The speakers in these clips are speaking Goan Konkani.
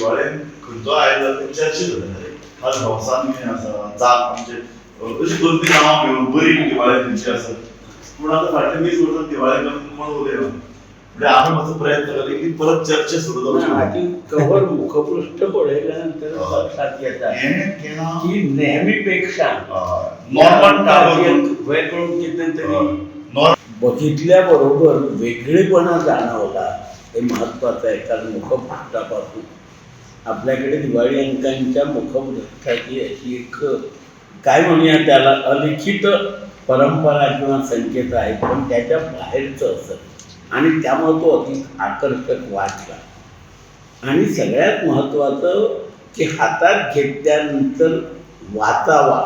दिवाळेन खंयचो आयज जाल्यार ते चर्चा जाता. खास हौसान कितें आसा, जाग आमचे अशी दोन तीन नांवां घेवन बरी दिवाळी खंयची आसा. पूण आतां फाटल्या 20 वर्सां दिवाळे घेवन कोण उलयना. म्हणजे आमी मातसो प्रयत्न करता की परत चर्चा सुरू जावची. हाची कव्हर मुखपृष्ठ पळयल्यानंतर लक्षात येता हें केन्ना की नेहमीपेक्षा नॉर्मन टावर वेगळं कितें तरी नॉर्मन बघितल्याबरोबर वेगळेपणा जाणवला हे महत्त्वाचं आहे. कारण मुखपृष्ठापासून आपल्याकडे दिवाळी अंकांच्या मुखपृष्ठाची अशी एक काय म्हणूया त्याला अलिखित परंपरा किंवा संकेत आहे, पण त्याच्या बाहेरचं असं, आणि त्यामुळे तो अधिक आकर्षक वाटला. आणि सगळ्यात महत्त्वाचं की हातात घेतल्यानंतर वाचावा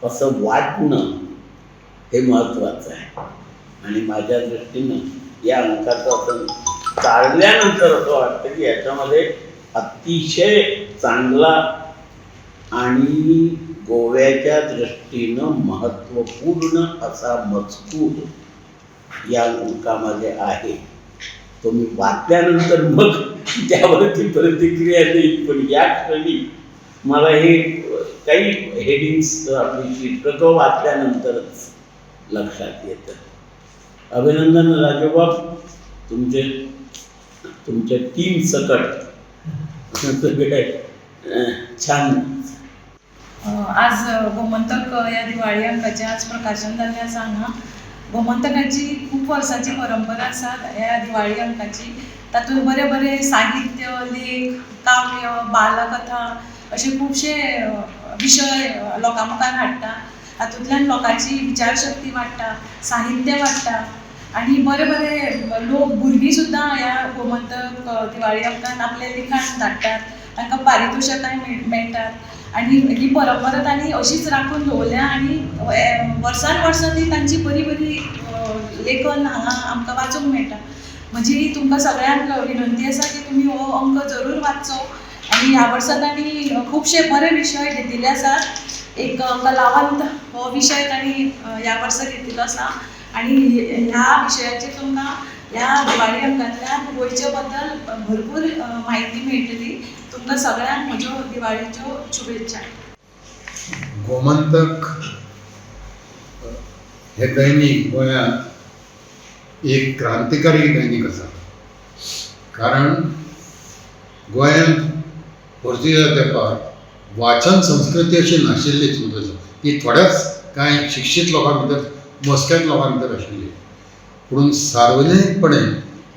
असं वाटणं हे महत्त्वाचं आहे. आणि माझ्या दृष्टीनं या अंकाचं असं चालल्यानंतर असं वाटतं की याच्यामध्ये अतिशय चांगला आणि गोव्याच्या दृष्टीनं महत्त्वपूर्ण असा मजकूर या अंकामध्ये आहे. तो मी वाचल्यानंतर मग त्यावरती प्रतिक्रिया देईल, पण या क्षणी मला हे काही हेडिंग्स आपली शीर्षकं वाचल्यानंतरच लक्षात येतं. अभिनंदन राजूबाब, तुमचे तुमच्या टीम सकट सगळे छान. आज गोमंतक ह्या दिवाळी अंकाचें आज प्रकाशन जाल्लें आसा हांगा. गोमंतकाची खूब वर्सांची परंपरा आसा ह्या दिवाळी अंकाची. तातूंत बरे बरे साहित्य, लेख, काव्य, बालकथा अशे खुबशे विशय लोकां मुखार हाडटा. हातूंतल्यान लोकांची विचारशक्ती वाडटा, साहित्य वाडटा आनी बरे बरे लोक, भुरगीं सुद्दां ह्या गोमंतक दिवाळी अंकान आपलें लिखाण धाडटात, तांकां पारितोशकांय मेळटात. आनी ही परंपरा तांणी अशीच राखून दवरल्या आनी वर्सान वर्सां ती तांची बरी बरी लेखन हांगा आमकां वाचूंक मेळटा. म्हजी तुमकां सगळ्यांक विनंती आसा की तुमी हो अंक जरूर वाचचो. आनी ह्या वर्सा तांणी खुबशे बरे विशय घेतिल्ले आसात. एक कलावंत हो विशय तांणी ह्या वर्सा घेतिल्लो आसा आनी ह्या विशयाचेर तुमकां ह्या दिवाळी अंकांतल्यान गोंयचे बद्दल भरपूर म्हायती मेळटली. तुमकां सगळ्यांक म्हज्यो दिवाळेच्यो शुभेच्छा. गोमंतक हे दैनिक गोंयांत एक क्रांतिकारी दैनिक आसा. कारण गोंयांत पोर्तुगेजा तेंपार वाचन संस्कृती अशी नाशिल्लीच, म्हणजे ती थोड्याच कांय शिक्षीत लोकां भितर, मोजक्याच लोकां भितर आशिल्ली. पूण सार्वजनीकपणे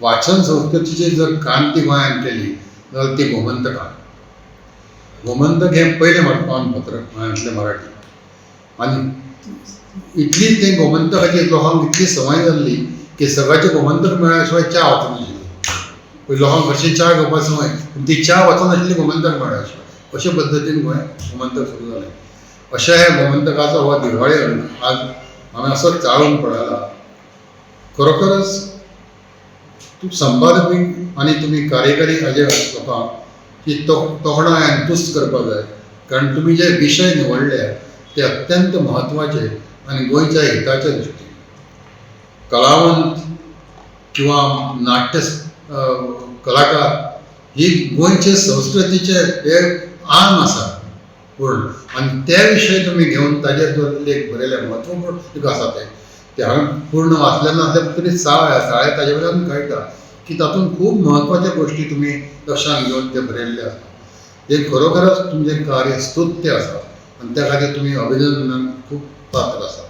वाचन संस्कृतीची जर क्रांती गोंयांत केली जाल्यार ती गोमंतकान. गोमंतक हें पयलें वर्तमानपत्र गोंयांतलें मराठी, आनी इतली तें गोमंतकाची लोकांक इतली संवय जाल्ली की सगळ्याचे गोमंतक मेळ्ळ्या शिवाय च्या वचनाशिल्ली. पयलीं लोकांक हरशीं च्या घेवपा संवय, पूण ती च्या वचनाशिल्ली गोमंतक मेळ्ळ्या शिवाय. अशे पद्दतीन गोंय गोमंतक सुरू जालें. अशा ह्या गोमंतकाचो हो दिवाळी अंक आज हांवें असो चाळून पळयला. खरोखरच तूं संपादपी आनी तुमी कार्यकारी हाजे लोकांक ही तोखणाय आनी तुस्त करपाक जाय. कारण तुमी जे विशय निवडल्या ते अत्यंत म्हत्वाचे आनी गोंयच्या हिताच्या दृश्टीन. कलावंत किंवा नाट्य कलाकार ही गोंयचे संस्कृतीचे हे आंग आसा पूर्ण, आनी ते विशय तुमी घेवन ताजेर जो लेख बरयले म्हत्वपूर्ण एक आसा. ते ते हांवें पूर्ण वाचले नासले तरी साळ साळे ताजे वयल्यान कळटा की तातूंत खूब म्हत्वाच्यो गोश्टी तुमी लक्षांत घेवन ते बरयल्ले आसा. हे खरोखरच तुमचें कार्य स्तुत्य आसा आनी त्या खातीर तुमी अभिनंदन खूब पात्र आसा.